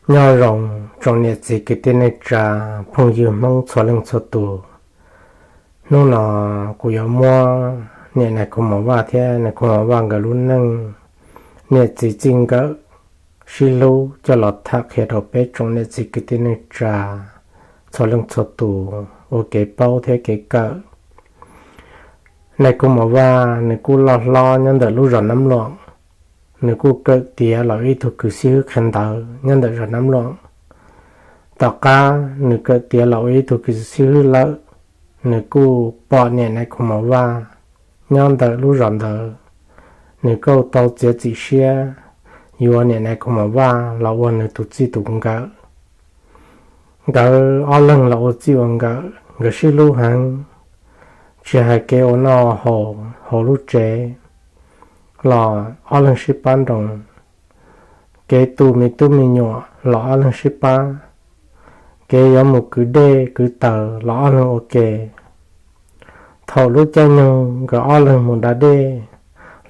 Nyob zoo tsoom niam txiv kwv tij neej tsa, phooj ywg Hmoob txhua leej txhua tus. Hnub no kuv yuav muab niam Nais Khu Mos Vaj thiab Nais Khu Mos Vaj nkawd lub neej, niam txiv txij nkawm sib hlub coj los tham qhia rau peb tsoom niam txiv kwv tij neej tsa txhua leej txhua tus ua kev paub thiab kev kawm. Nais Khu Mos Vaj nws kuj loj hlob nyob ntawm lub zos Nab Loom, nws kuj kawm tiav los ib tug kws xib hwb qhia ntawv nyob ntawm zos Nab Loom. Tom qab nws kawm tiav los ua ib tug kws xib hwb lawm, nws kuj pom niam Nais Khu Mos Vaj nyob ntawm lub zos ntawd, nws kuj tau txiav txim siab yuav niam Nais Khu Mos Vaj los ua nws tus txij tus nkawm. Nkawd ob leeg los ua txij ua nkawm, nkawd sib hlub heev, tsis hais kev ua noj haus hauv lub tsev los ob leeg sib pab nroo, kev tu me tub me nyuam los ob leeg sib pab, kev yuav mus kwv dej kwv taws los ob leeg ua ke. Thaum lub caij nyoog nkawd ob leeg mus da dej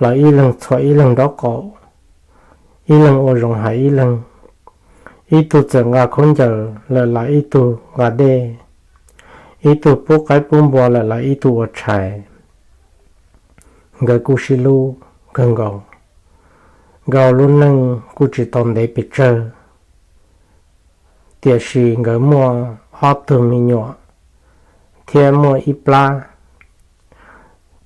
los ib leeg txhuam ib leeg nraub qaum, ib leeg ua zoo hais ib leeg, ib tug txawm nqa khaub ncaws lawm los ib tug nqa dej, ib tug pub qaib pub npua lawm los ib tug ua tshais. Nkawd kuj sib hlub kawg nkaus. Nkawd lub neej kuj tsis tau ntev pes tsawg, tiam sis nkawd muaj ob tug me nyuam thiab muaj ib plab.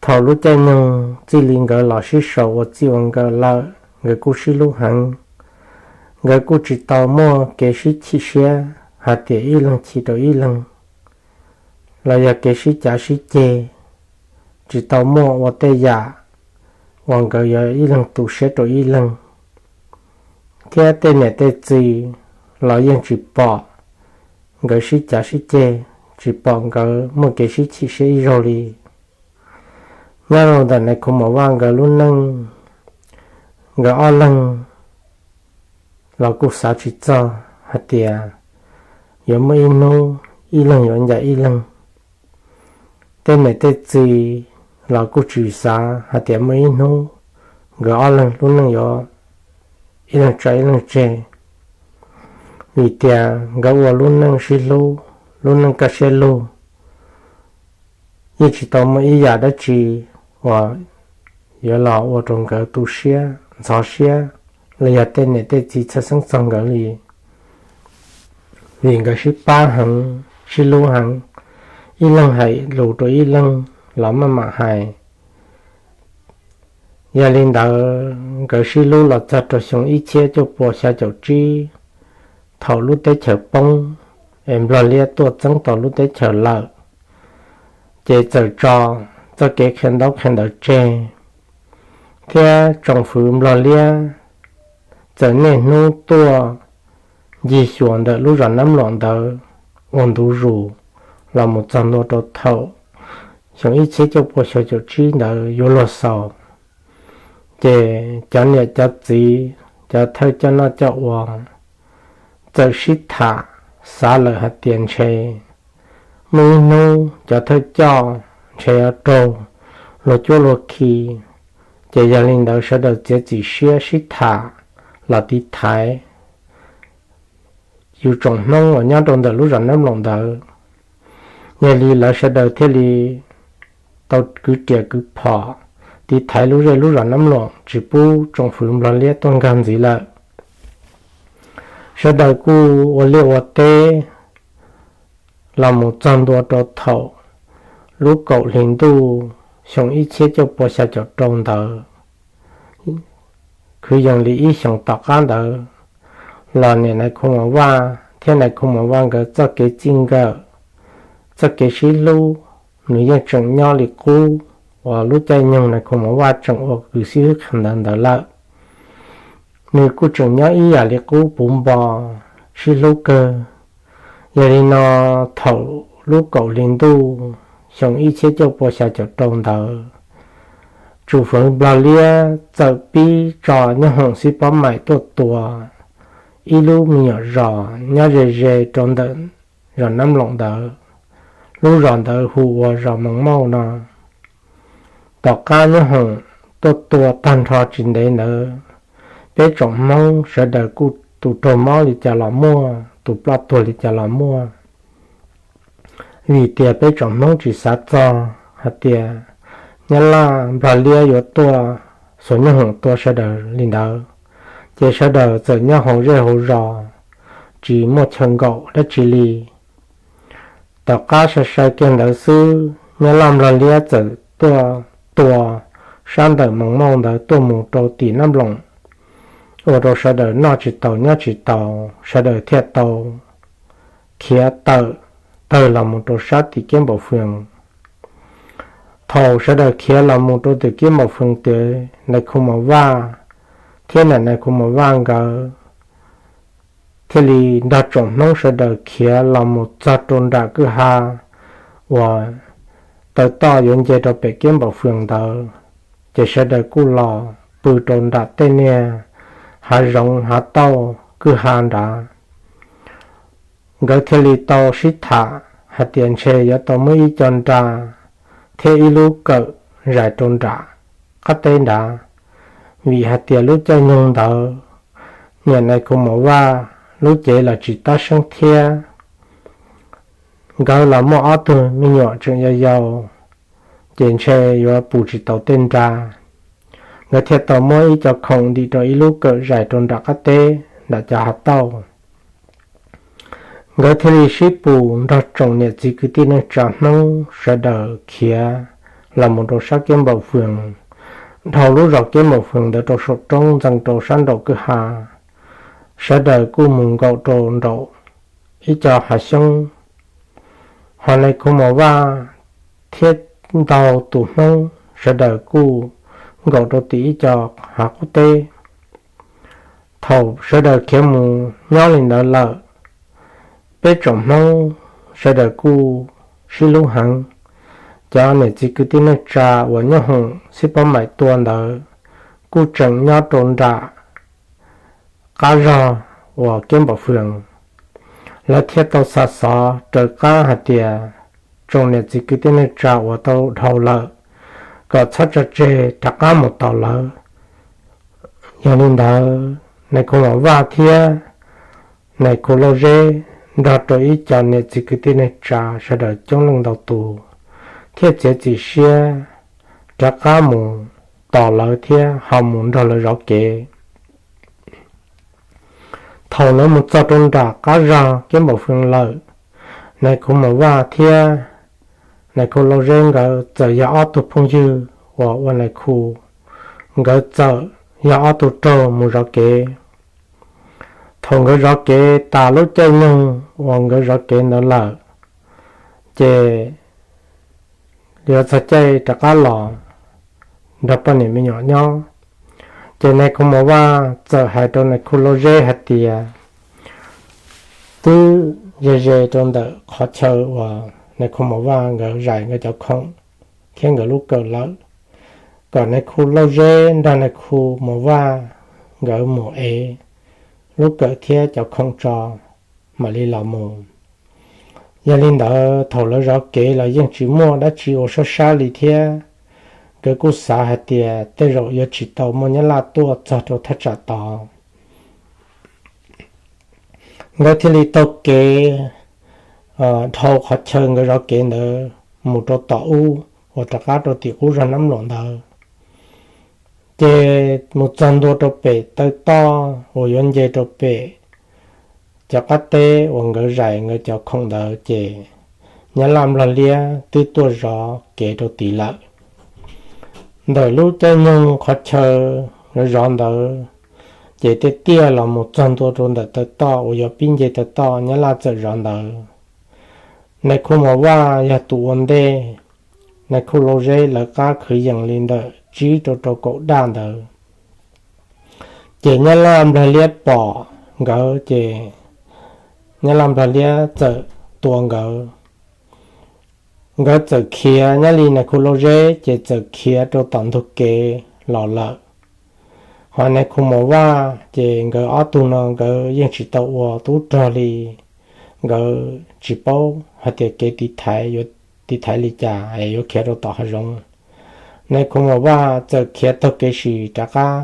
Thaum lub caij nyoog txij li nkawd los sib sau ua txij ua nkawm lawm, nkawd kuj sib hlub heev. Nkawd kuj tsis tau muaj kev sib chim siab hais tias ib leeg chim rau ib leeg, los yog kev sib cav sib ceg, tsis tau muaj ua tej yam uas nkawd yuav ib leeg tu siab rau ib leeg. Thiab tej niam tej txiv los yeej tsis pom nkawd sib cav sib ceg, tsis pom nkawd muaj kev sib chim siab ib zaug li. Nyob rau ntawm Nais Khu Mos Vaj nkawd lub neej, nkawd ob leeg los kuj xav tsis txog hais tias yuav muaj ib hnub ib leeg yuav ncaim ib leeg. Tej niam tej txiv los kuj tsis xav hais tias muaj ib hnub nkawd ob leeg lub neej yuav ib leeg tso ib leeg tseg, vim tias nkawd ua lub neej sib hlub, lub neej kaj siab lug, yeej tsis tau muaj ib yam dab tsi uas yuav los ua rau nkawd tu siab ntxhov siab los yog tej niam tej txiv txhawj xeeb txog nkawd li, vim nkawd sib pab heev, sib hlub heev, ib leeg hais lus rau ib leeg los maj mam hais. Yog li ntawd nkawd sib hlub los txog rau xyoo ib txhiab cuaj pua xya caum tsib, thaum lub teb chaws poob es Nplog liab tuaj txeeb tau lub teb chaws lawm, ces txawm tso txoj kev qhia ntaub qhia ntawv tseg, thiab tsoom fwv Nplog liab txawm niaj hnub tuaj ncig xyuas ntawm lub zos Nab Loom ntawd ua ntu zus los mus txog ntua rau thaum xyoo ib txhiab cuaj pua xya caum tsib ntawd yuav luag xaus. Ces cov niam cov txiv, cov thawj coj noj coj ua txawm sib tham xav lawm hais tias ntshe muaj ib hnub cov thawj coj ntshe yuav raug luag cuab luag khi, ces yog li ntawd sawv daws txiav txim siab sib tham los tiv thaiv yus tsoom Hmoob uas nyob rau ntawm lub zos Nab Loom ntawd. Yog li lawv sawv daws thiaj li tau kwv riam kwv phom tiv thaiv lub zej lub zos Nab Loom tsis pub tsoom fwv Nplog liab tuaj nkag ntxiv lawm. Sawv daws kuj ua liaj ua teb los mus txog ntua rau thaum lub kaum hli ntuj xyoo ib txhiab cuaj pua xya caum rau ntawd, kwv yees li ib xyoos tom qab ntawd los niam Nais Khu Mos Vaj thiab Nais Khu Mos Vaj nkawd txoj kev txij nkawm, txoj kev sib hlub, nws yeej tseem nyob li qub uas lub caij nyoog Nais Khu Mos Vaj tseem ua kws xib hwb qhia ntawv ntawd lawm. Nws kuj tseem nyob ib yam li qub puv npo sib hlub kawg. Yog li no, thaum lub kaum hli ntuj xyoo ib txhiab cuaj pua xya caum rau ntawd, tsoom fwv Nplog liab txawm pib tso nyoob hoom xib pob maim tuaj tua ib lub me nyuam zos nyob ze ze rau ntawm zos Nab Loom ntawd. Lub zos ntawd hu ua zos Moos Mauj no. Tom qab nyoob hoom tuaj tua tag nrho tsis ntev ntawd, peb tsoom Hmoob sawv daws kuj tus raug mob li cas los muaj, tus ploj tuag li cas los muaj. Vim tias peb tsoom Hmoob tsis xav txog hais tias Nyab Laj Nplog Liab yuav tuaj xuas nyoob hoom tua sawv daws li ntawd, ces sawv daws txawm nyob hauv zej hauv zos, tsis muaj chaw nkaum dab tsi li. Tom qab sai sai kiag ntawd xwb, Nyab Laj Nplog Liab txawm tuaj tua sab ntawm Moos Mauj ntawd tuaj mus rau tim Nab Nploos, ua rau sawv daws noj tsis taus nyob tsis taus, sawv daws thiaj tau khiav tawm tawg los mus rau sab tim Kiab Npaum Fwm. Thaum sawv daws khiav los mus rau tim Kiab Npaum Fwm ces nais khu Mos Vaj thiab niam nais khu Mos Vaj nkawd thiaj li nrog tsoom Hmoob sawv daws khiav los mus txog rau nram kwj ha uas taw toj yuav nce rau pem Kiab Npaum Fwm ntawd, ces sawv daws kuj los pw rau nram tej niag hav zoov hav tauj kwj ha nrad. Nkawd thiaj li tau sib tham hais tias ntshe yuav tau muab ib co nra thiab ib lub kawm zais rau nram qab teb nrad, vim hais tias lub caij nyoog ntawd niam nais khu Mos Vaj lub cev los tsis tab seeb thiab, nkawd los muaj ob tug me nyuam tseem yau yau, ces ntshe yuav pus tsis tau tej nra. Nkawd thiaj tau muab ib co khoom ntim rau ib lub kawm zais rau nram qab teb nram cov hav tauj. Nkawd thiaj li sib pus nrog tsoom niam txiv kwv tij neej tsa Hmoob sawv daws khiav los mus rau sab Kiab Npaum Fwm, dhau lub zos Kiab Npaum Fwm ntawd rau saum roob ntxees rau sab nraum kwj ha. Sawv daws kuj mus nkaum rau nraum ib co hav xyoob, ho nais khu Mos Vaj thiab ntau tus Hmoob sawv daws kuj nkaum rau tim ib co hav qub teb. Thaum sawv daws khiav mus nyob li ntawd lawm, peb tsoom Hmoob sawv daws kuj sib hlub heev. Cov niam txiv kwv tij neej tsa uas nyob hoom xib pob maim tua ntawd kuj tseem nyob rau nram qab zog uas Kiab Npaum Fwm. Lawv thiaj tau xa xov raws qab hais tias tsoom niam txiv kwv tij neej tsa uas tau dhau lawm kom txhob tso tseg rov qab mus tos lawv. Yog li ntawd, nais khu Mos Vaj thiab nais khu Lauj Zeb nrog rau ib co niam txiv kwv tij neej tsa sawv daws coob leej ntau tus thiaj txiav txim siab rov qab mus tos lawv thiab ho mus nrog lawv zov kev. Thaum lawv mus txog rau nram qab zog Kiab Npaum Fwm lawm, nais khu Mos Vaj thiab nais khu Lauj Zeb nkawd txawm yog ob tug phooj ywg uas ua nais khu, nkawd txawm yog ob tug raug mus zov kev. Thaum nkawd zov kev tas lub caij nyoog uas nkawd zov kev ntawd lawm, ces yuav txog caij rov qab los nrog poj niam me nyuam nyob, ces nais khu Mos Vaj txawm hais rau nais khu Lauj Zeb hais tias twb ze ze rau ntawm qhov chaw uas nais khu Mos Vaj nkawd zais nkawd cov khoom thiab nkawd lub kawm lawm, kom nais khu Lauj Zeb nrog nais khu Mos Vaj nkawd mus ev lub kawm thiab cov khoom tso mam li los mus. Yog li ntawd, thaum lawv zov kev los yeej tsis muaj dab tsi ua sab sab li thiab, nkawd kuj xav hais tias tej zaum yuav tsis tau muaj Nyab Laj tuaj txog rau thaj tsam tod. Nkawd thiaj li taug kev dhau qhov chaw nkawd zov kev ntawd mus rau tom ub uas rov qab rau tim qub zog Nab Nploos ntawd. Ces mus txog ntua rau pem taw toj uas yuav nce rau pem cov qab teb uas nkawd zais nkawd cov khoom ntawd ces Nyab Laj Nplog Liab twb tuaj zov kev rau tid lawm. Ntawm lub caij nyoog qhov chaw zov zov ntawd, ces tiaj tiaj los mus txog ntua rau ntawm taw toj uas yuav pib nce taw toj Nyab Laj txawm zov ntawd, nais khu Mos Vaj yog tus ua ntej, nais khu Lauj Zeb lawv qab kwv yees li ntawm tsib rau rau kaum daj ntawd. Ces Nyab Laj Nplog Liab pom nkawd ces Nyab Laj Nplog Liab txawm tua nkawd. Nkawd txawm khiav nyob li nais khu Lauj Zeb ces txawm khiav rau tom ntug kev los lawm. Ho nais khu Mos Vaj ces nkawd ob tug no nkawd yeej tsis tau ua tub rog li, nkawd tsis paub hais tias kev tiv thaiv yuav tiv thaiv li cas es yuav khiav rau tom hav zoov. Nais khu Mos Vaj txawm khiav taug kev sim rov qab,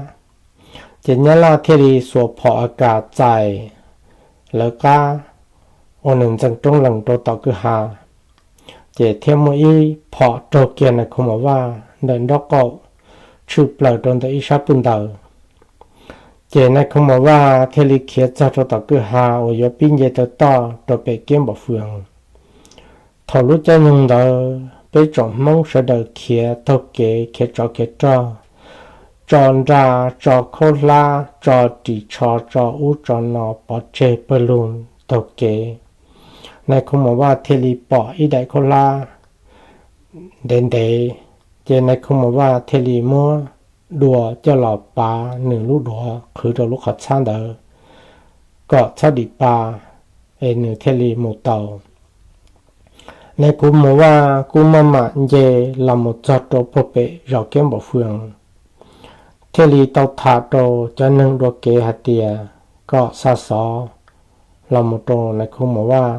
Ces Nyab Laj thiaj li xuas phom A kas txais lawv qab uas nws ntxees roob lees rau tom kwj ha, ces thiaj muaj ib phom raug kiag Nais Khu Mos Vaj ntawm nraub qaum tshwm plaws rau ntawm ib sab pwj ntaws. Ces Nais Khu Mos Vaj thiaj li khiav txog rau tom kwj ha uas yuav pib nce taw toj rau pem Kiab Npaum Fwm. Thaum lub caij nyoog ntawd peb tsoom Hmoob sawv daws khiav taug kev, khiav tsov khiav rog, tso nra, tso khaub hlab, tso ris tsho, tso ub tso no pov tseg pawg lug taug kev. Nais Khu Mos Vaj thiaj li pom ib daim khaub hlab ntev ntev, ces Nais Khu Mos Vaj thiaj li muab dua coj los pav nws lub duav qhwv rau lub qhov txhab ntawd kom txhob dim pa, es nws thiaj li mus tau. Nais Khu Mos Vaj kuj maj mam nce los mus txog rau puag pem zos Kiab Npaum Fwm, thiaj li tau tham rau cov neeg dua kev hais tias kom xa xov los mus rau Nais Khu Mos Vaj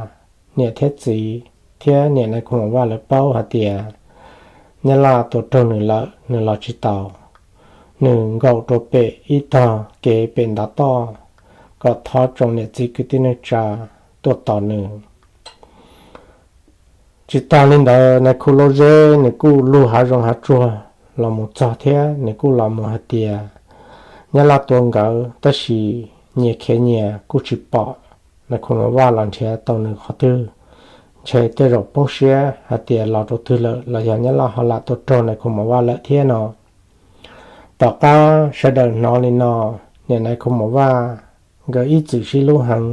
niam thiab txiv thiab niam Nais Khu Mos Vaj lawv paub hais tias Nyab Laj tua raug nws lawm, nws los tsis taus, nws nkaum rau pem ib tog kev pem ntav toj, kom thov tsoom niam txiv kwv tij neej tsa tuaj tos nws. Tsis tas li ntawd, Nais Khu Lauj Zeb nws kuj lug hav zoov hav tsuag los mus txog thiab nws kuj los mus hais tias Nyab Laj tua nkawd, tab sis nyias khiav nyias kuj tsis pom Nais Khu Mos Vaj los nrhiav tau nws qhov twg. Ntshe tej zaum poob siab hais tias los rau twg lawm los yog Nyab Laj ho lam tua raug Nais Khu Mos Vaj lawm thiab no. Tom qab sawv daws hnov li no, niam Nais Khu Mos Vaj nkawd ib txwm sib hlub heev.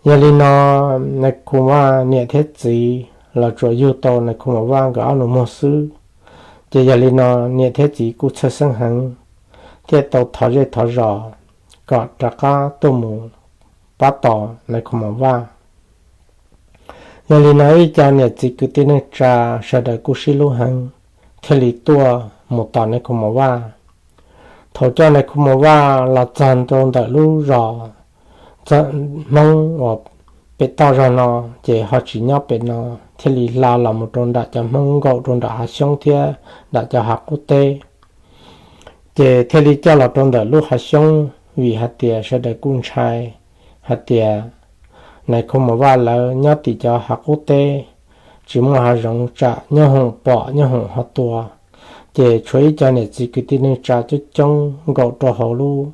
Yog li no, Nais Khu Mos Vaj niam thiab txiv los tsuas yug tau Nais Khu Mos Vaj nkawd ob nus muag xwb. Ces yog li no, niam thiab txiv kuj txhawj xeeb heev, thiaj tau thov zej thov zos kom rov qab tuaj mus pab tos Nais Khu Mos Vaj. Yog li no ib co niam txiv kwv tij neej tsa sawv daws kuj sib hlub heev, thiaj li tuaj mus tos Nais Khu Mos Vaj. Thaum coj Nais Khu Mos Vaj los txog rau ntawm lub zos Hmoob uas pem toj zog no, ces ho tsis nyob pem no, thiaj li hla los mus rau nram cov Hmoob nkaum rau nram hav xyoob thiab nram cov hav qub teb. Ces thiaj li coj los rau ntawm lub hav xyoob, vim hais tias sawv daws kuj ntshai hais tias Nais Khu Mos Vaj lawv nyob tim cov hav qub teb, tsis muaj hav zoov tsam nyob hoom pom nyob hoom ho tua. Ces tshuav ib co niam txiv kwv tij neej tsa coob coob nkaum rau hauv lub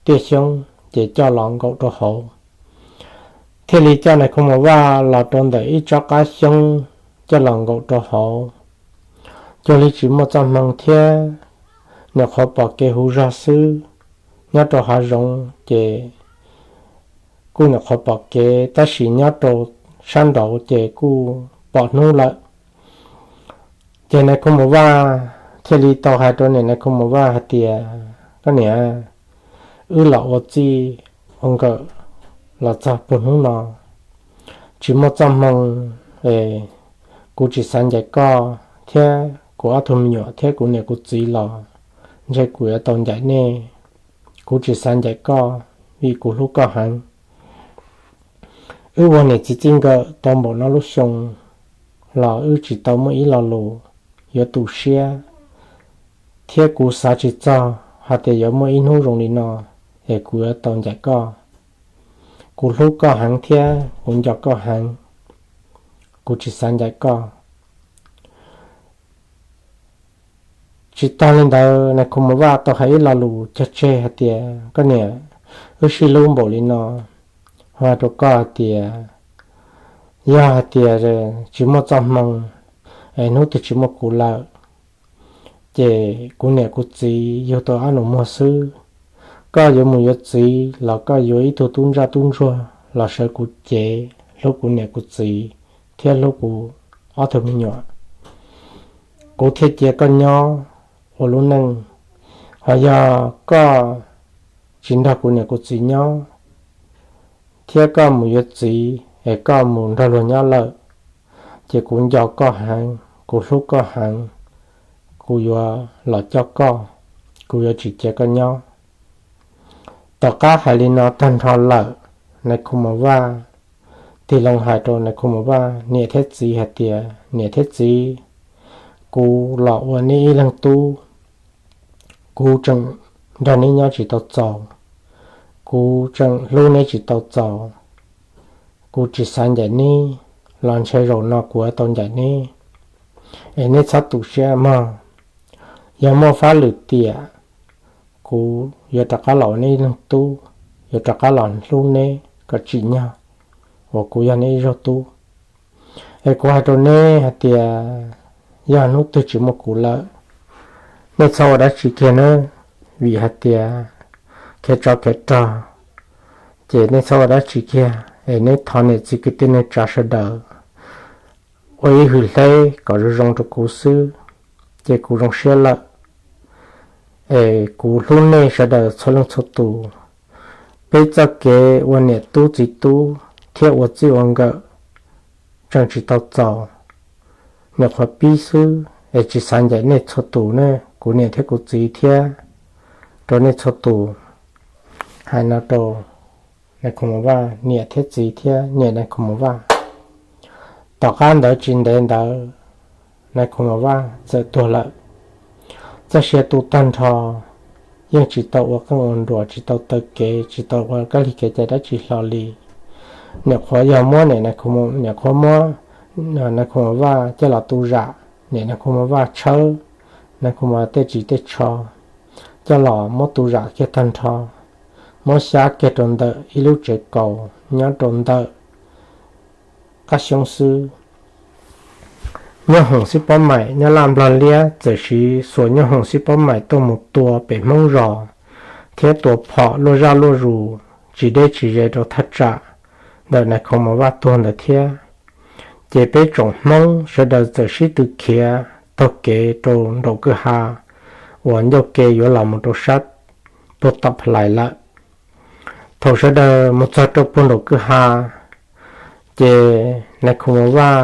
tiaj xyoob, ces coj los nkaum rau hauv. Thiaj li coj Nais Khu Mos Vaj los rau ntawm ib tsob qab xyoob coj los nkaum rau hauv. Cuag li tsis muaj txoj hmoo thiab, nyuam qhuav pom kev huv zog xwb. Nyob rau hav zoov ces kuj nyuam qhuav pom kev, tab sis nyob rau sab nraud ces kuj pom hnub lawm. Ces Nais Khu Mos Vaj thiaj li tau hais rau niam Nais Khu Mos Vaj hais tias, koj niam, wb los ua txij ua nkawm los txog puag hnub no, tsis muaj txoj hmoo, kuv tsis xav ncaim koj thiab kuv ob tug me nyuam thiab kuv niam kuv txiv los ntshe kuv yuav tau ncaim nej. Kuv tsis xav ncaim koj vim kuv hlub koj heev. Wb ua niam txiv txij nkawm tau npaum no lub xyoo los wb tsis tau muaj ib lo lus yuav tu siab, thiab kuv xav tsis txog hais tias yuav muaj ib hnub zoo li no es kuv yuav tau ncaim koj. Kuv hlub koj heev thiab kuv nco koj heev, kuv tsis xav ncaim koj. Tsis tas li ntawd, Nais Khu Mos Vaj tau hais ib lo lus cog tseg hais tias, koj niam, wb sib hlub npaum li no, hais rau koj hais tias, yog hais tias tsis muaj txoj hmoo, hnub twg tsis muaj kuv lawm, ces kuv niam kuv txiv yug tau ob nus muag xwb. Koj yuav mus yuav txiv los koj yuav ib tug tub ntsaj tub ntsuag los sawv kuv cev, hlub kuv niam kuv txiv thiab hlub kuv ob tug me nyuam, kuv thiaj cia koj nyob ua lub neej. Ho yog koj tsis nrog kuv niam kuv txiv nyob thiab koj mus yuav txiv es koj mus nrog luag nyob lawm, ces kuv nco koj heev, kuv hlub koj heev, kuv yuav los coj koj, kuv yuav tsis cia koj nyob. Tom qab hais li no tag nrho lawm, Nais Khu Mos Vaj tig loo hais rau Nais Khu Mos Vaj niam thiab txiv hais tias, niam thiab txiv, kuv los ua nej ib leeg tub, kuv tseem nrog neb nyob tsis tau txaus, kuv tseem hlub neb tsis tau txaus, kuv tsis xav ncaim neb, los ntshe zaum no kuv yuav tau ncaim neb, es neb txhob tu siab mog. Yog muaj fab lwm tiam, kuv yuav rov qab los ua neb ib leeg tub, yuav rov qab los hlub neb kom tsim nyog uas kuv yog neb ib zaug tub. Es kuv hais rau neb hais tias yog hnub twg tsis muaj kuv lawm, nej txhob ua dab tsi kiag nawb, vim hais tias khiav tsov khiav rog, ces nej txhob ua dab tsi kiag, es neb thov niam txiv kwv tij neej tsa sawv daws ua ib hwj hleb kom zoo zoo rau kuv xwb, ces kuv zoo siab lawm. Es kuv hlub nej sawv daws txhua leej txhua tus. Peb txoj kev ua niam tub txiv tub thiab ua txij ua nkawm tseem tsis tau txaus, nyuam qhuav pib xwb, es tsis xav ncaim nej txhua tus ne, kuv niam thiab kuv txiv thiab rau nej txhua tus. Hais no rau nais Khoo Mus Vaj niam thiab txiv thiab niam nais Khoo Mus Vaj. Tom qab ntawd tsis ntev ntawd nais Khoo Mus Vaj txawm tuag lawm. Txoj sia tu tag nrho, yeej tsis tau ua qeej ua nruas, tsis tau taw kev, tsis tau ua kab lig kev cai dab tsi hlo li. Nyuam qhuav yog muab niam nais Khoo Mus, nyuam qhuav muab nais Khoo Mus Vaj coj los tu zam, niam nais Khoo Mus Vaj tshawb nais Khoo Mus Vaj tej ris tej tsho coj los muab tu zam kiag tag nrho, muab xyab kiag rau ntawm ib lub tsev kaus nyob rau ntawm qab xyoob xwb. Nyob hoom xib pob maim nyob laj nplog liab txawm siv xuas nyob hoom xib pob maim tuaj mus tua pem Hmoob zos thiab tua phom luaj zaj luaj zus tsis deb tsis ze rau thaj tsam ntawm nais Khoo Mus Vaj tuag ntawd thiab. Ces peb tsoom Hmoob sawv daws txawm sib tw khiav taug kev rau nraum kwj ha uas ncauj ke yuav los mus rau sab puag tom Pha Lais lawm. Thaum sawv daws mus txog rau puag nraum kwj ha, ces nais Khoo Mus Vaj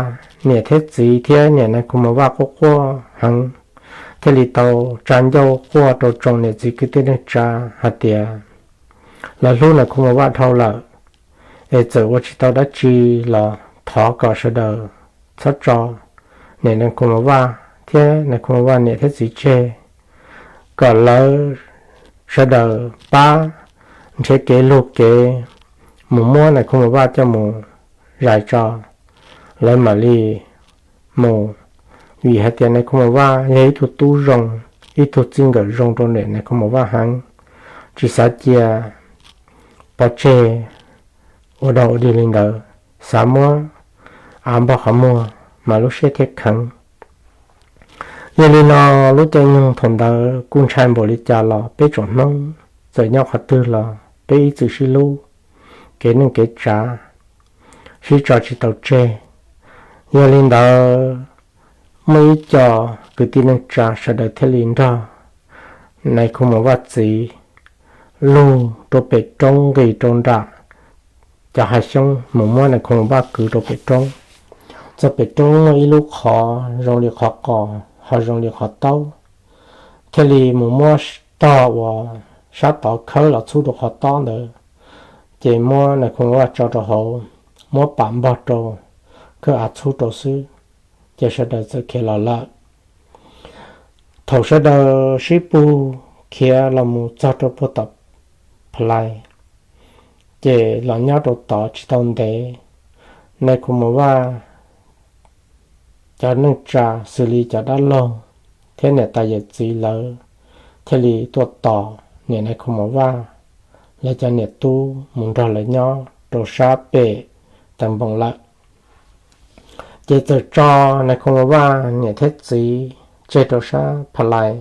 niam thiab txiv thiab niam nais Khoo Mus Vaj quaj quaj heev, thiaj li tau tsa ncauj quaj rau tsoom niam txiv kwv tij neej tsa hais tias lawv hlub nais Khoo Mus Vaj dhau lawm, es txawm ua tsis tau dab tsi los thov kom sawv daws txhob tso niam nais Khoo Mus Vaj thiab nais Khoo Mus Vaj niam thiab txiv tseg, kom lawv sawv daws pab nrhiav kev lug kev mus muab nais Khoo Mus Vaj coj mus zais tso, lawv mam li mus, vim hais tias nais Khoo Mus Vaj yog ib tug tub zoo, ib tug txij nkawm zoo rau niam nais Khoo Mus Vaj heev, tsis xav cia pov tseg ua dog ua dig li ntawd, xav muab av npog qhov muag mas lub siab thiaj kheev. Yog li no, lub caij nyoog thaum ntawd kuj ntshai npaum li cas los peb tsoom Hmoob txawm nyob qhov twg los peb ib txwm sib hlub, kev neej kev tsav sib tso tsis tau tseg. Yog li ntawd, muaj ib co kwv tij neej tsa sawv daws thiaj li nrog nais Khoo Mus Vaj txiv lug rau pem roob nqis rau nram cov hav xyoob mus muab nais Khoo Mus Vaj kwv rau pem roob. Txog pem roob muaj ib lub qhov zoo li qhov qos ho zoo li qhov taub, thiaj li mus muab tog uas sab tod khawb los txhub rau qhov tob ntawd, ces muab nais Khoo Mus Vaj tso rau hauv, muab pam npog rau, khawb av txhub rau xwb, ces sawv daws txawm khiav los lawm. Thaum sawv daws sib pug khiav los mus txog rau puag tom Pha Lais, ces los nyob rau tod tsis tau ntev, nais Khoo Mus Vaj cov neej tsa xws li cov dab laug thiab niam tais yawm txiv lawv thiaj li tuaj tos niam nais Khoo Mus Vaj lawv cov niam tub mus nrog lawv nyob rau sab pem Teev Npoom lawm. Ces txawm tso nais Khoo Mus Vaj niam thiab txiv tseg rau sab Pha Lais.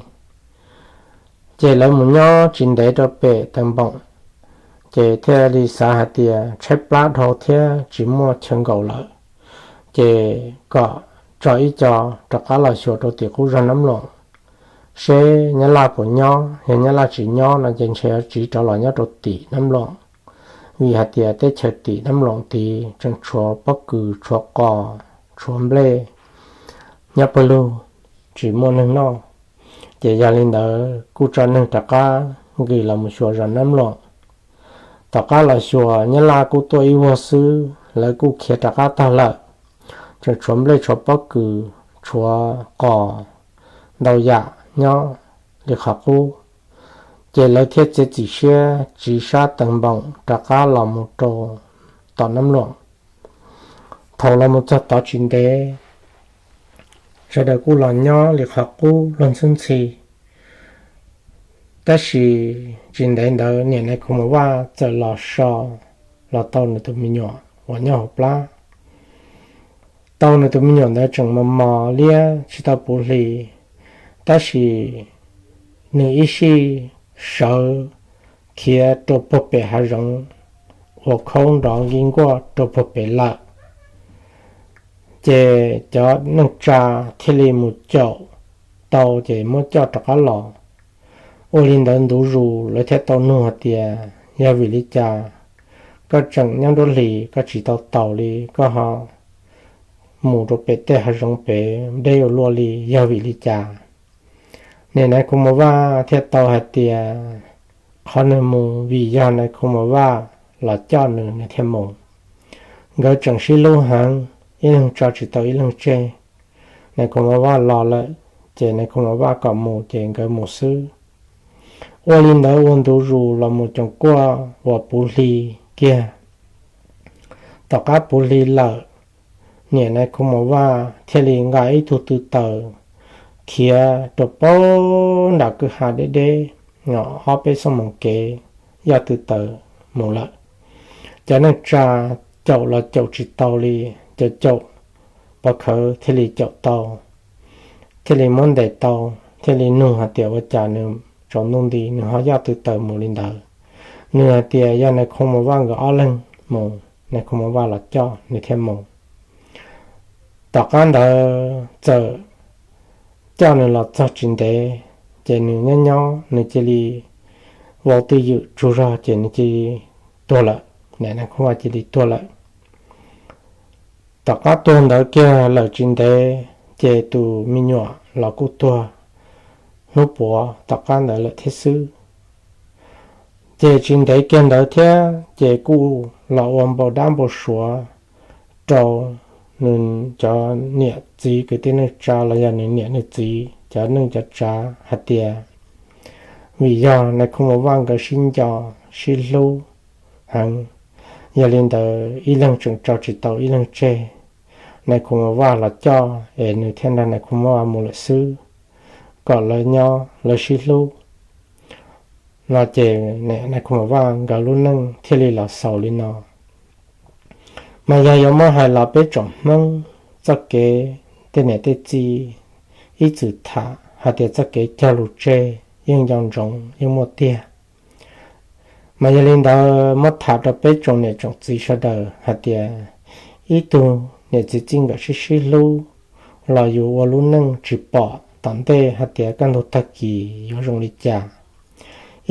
Ces lawv mus nyob tsis ntev rau pem Teev Npoom, ces thiaj li xav hais tias tshaib plab dhau thiab tsis muaj chaw nkaum lawm, ces kom tso ib co rov qab los xyuas rau tim qub zos Nab Loom, seb Nyab Laj puas nyob. Yog Nyab Laj tsis nyob no ces ntshe yuav tsiv rov los nyob rau tim Nab Loom, vim hais tias teb chaws tim Nab Loom tid tseem tshuav pob kws, tshuav qos, tshuav nplej nyob pawg lug, tsis muaj neeg noj. Ces yog li ntawd kuj tso neeg rov qab nqis los mus xyuas zos Nab Loom. Tom qab los xyuas Nyab Laj kuj tuaj ib vuag xwb, lawv kuj khiav rov qab tag lawm, tseem tshuav nplej tshuav pob kws, tshuav qos ntau yam nyob li qhov qub. Ces lawv thiaj txiav txim siab tsiv sab tawg npoos rov qab los mus rau tom Nab Luam. Thaum los mus txog tod tsis ntev, sawv daws kuj los nyob li qhov qub luag ntxhwb ntxhi. Tab sis tsis ntev ntawd niam Nais Khu Mos Vaj txawm los so, los tau nws tus me nyuam uas nyob hauv plab. Tau nws tus me nyuam ntawd tseem mos mos liab tsis tau puv hli, tab sis nws ib sij sawv khiav rau puag pem hav zoov uas khaub nrov nkig nkuaj rau puag pem lawm. Ces cov neej tsa thiaj li mus caum tau ces muab coj rov qab los. Ua li ntawd ntu zus lawv thiaj tau nug hais tias, yog vim li cas koj tseem nyob nruab hlis koj tsis tau taus li, koj ho mus rau pem tej hav zoov pem deb ua luaj li, yog vim li cas? Niam Nais Khu Mos Vaj thiaj tau hais tias, qhov nws mus vim yog Nais Khu Mos Vaj los coj nws, nws thiaj mus. Nkawd tseem sib hlub heev, ib leeg tso tsis tau ib leeg tseg. Nais Khu Mos Vaj los lawm, ces Nais Khu Mos Vaj kom mus ces nkawd mus xwb. Ua li ntawd ua ntu zus los mus coom kuaj uas puv hli kiag, tom qab puv hli lawm, niam Nais Khu Mos Vaj thiaj li nqa ib tug tw taws khiav rau puag nram kwj ha deb deb, ob peb xuab moos kev, yoj tw taws mus lawm. Cov neej tsa caum los caum tsis tau li, caum caum pov khawv thiaj li caum tau, thiaj li muab ntes tau, thiaj li nug hais tias ua cas nws tsaus ntuj nti nws ho yoj tw taws mus li ntawd. Nws hais tias yog Nais Khu Mos Vaj nkawd ob leeg mus, Nais Khu Mos Vaj los coj nws thiaj mus. Tom qab ntawd txawm coj nws los txog tsis ntev, ces nws nyob nyob nws cia li vau twj ywm tsaug zog ces nws cia li tuag lawm, niam Nais Khu Mos Vaj cia li tuag lawm. Tom qab tuag ntawd kiag lawm tsis ntev, ces tus me nyuam los kuj tuag hnub puav tom qab ntawd lawm thiab xwb. Ces tsis ntev kiag ntawd thiab ces kuj los ua npau dab npau suav rau nws cov niam txiv kwv tij neej tsa los yog nws niam nws txiv cov neej cov tsav hais tias, vim yog Nais Khu Mos Vaj nkawd sib nco sib hlub heev, yog li ntawd ib leeg tseem tso tsis tau ib leeg tseg. Nais Khu Mos Vaj los coj es nws thiaj nrog Nais Khu Mos Vaj mus lawm xwb, kom lawv nyob lawv sib hlub no ces Nais Khu Mos Vaj nkawd lub neej thiaj li los xaus li no. Mas yog yuav muab hais los peb tsoom Hmoob txoj kev tej niam tej txiv ib txwm tham hais tias txoj kev cog lus tseg yeej nco ntsoov yeej muaj tiag. Mas yog li ntawd muab tham rau peb tsoom niam tsoom txiv sawv daws hais tias ib tug niam txiv txij nkawm sib sib hlub los yus ua lub neej tsis pom tom ntej hais tias kaj ntug tag kis yuav zoo li cas.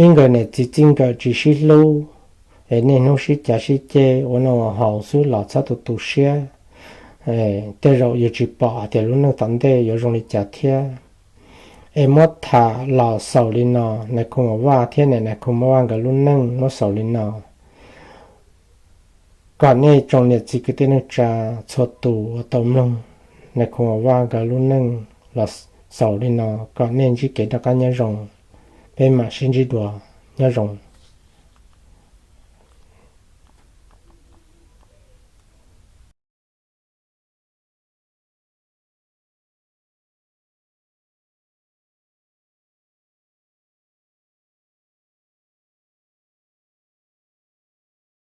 Ib nkawm niam txiv txij nkawm tsis sib hlub es niaj hnub sib cav sib ceg ua noj ua haus xwb los txhob tu tu siab. Tej zaum yus tsis pom hais tias lub neej tom ntej yuav zoo li cas thiab. Es muab tham los xaus li no, Nais Khu Mos Vaj thiab niam Nais Khu Mos Vaj nkawd lub neej muab xaus li no. Kom nej tsoom niam txiv kwv tij neej tsa txhua tus uas tau mloog Nais Khu Mos Vaj nkawd lub neej los xaus li no, kom nej ntsib kev noj qab nyob zoo, peb mam sib ntsib dua, nyob zoo.